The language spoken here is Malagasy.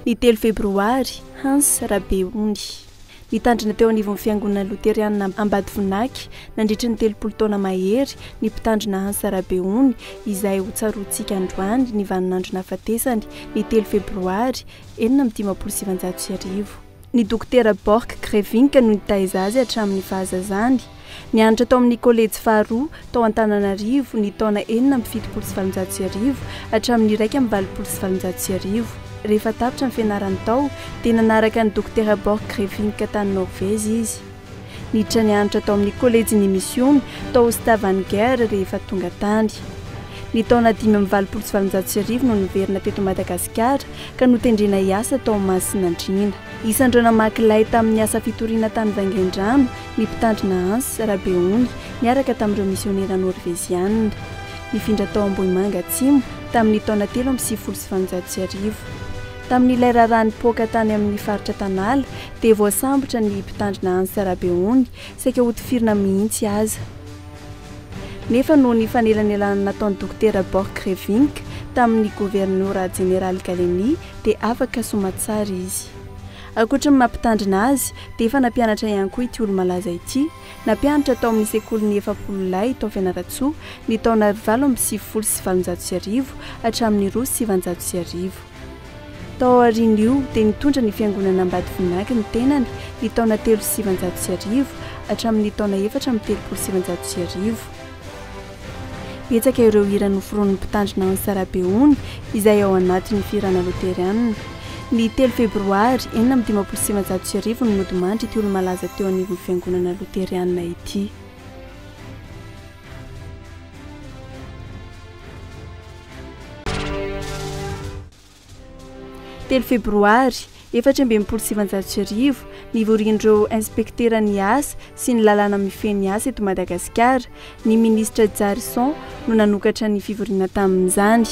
Ny telo febroary, Hans Rabeony. Nitandrina teo anivon'ny Fiangonana Loterianina Ambatovonaky nandritry ny 30 taona mahery ny mpitandrina Hans Rabeony izay hotsaroantsika androany ny vaninandro nahafatesany ny telo febroary 1956. Ny Dokotera Borchgrevink no nitaiza azy hatramin'ny fahazazany. Nianatra tao amin'ny Kolejy faharoa tao Antananarivo ny taona 1876 hatramin'ny 1881. Rehefa tapitra ny fianarany tao dia nanaraka an'i Dokotera Borchgrevink tany Norvezy izy. Niditra nianatra tao amin'ny Kolejin'ny Misiona tao Stavanger rehefa tonga tany. Ny taona 1885 no niverina teto Madagasikara ka notendrena hiasa tao Mahasinandriana. Isan'ireo namaky lay tamin'ny asa fitoriana tany Vaingaindrano ny mpitandrina Hans Rabeony niaraka tamin'ireo misionera norveziana. Nifindra tao Ambohimanga Atsimo tamin'ny taona 1893. Tamin'ilay raharaha nipoaka tany amin'ny faritra Tanala dia voasambotra ny mpitandrina Hans Rabeony, saika hotifirina mihitsy aza. Nefa noho ny fanelanelanana nataon'ny Dokotera Borchgrevink tamin'ny Governora Jeneraly Gallieni dia afaka soamatsara izy. Ankoatry ny maha mpitandrina azy dia efa nampianatra ihany koa ity olo-malaza ity. Nampianatra tao amin'ny sekolin'ny 40 lahy tao Fianarantsoa ny taona 1898 hatramin'ny 1902. Tao aorian'io dia nitondra ny fiangonana Ambatovonaky ny tenany ny taona 1903 hatramin'ny taona 1934. Betsaka ireo hira noforonin'ny mpitandrina Hans Rabeony izay ao anatin'ny fihirana loterianina. Ny telo febroary 1956 no nodimandry ity olo-malaza teo anivon'ny fiangonana loterianina ity. Telo febroary 1964, nivorian'ireo inspekteran'ny asa sy ny lalàna mifehy ny asa eto Madagasikara, ny minisitra Jarison no nanokatra ny fivoriana tamin'izany.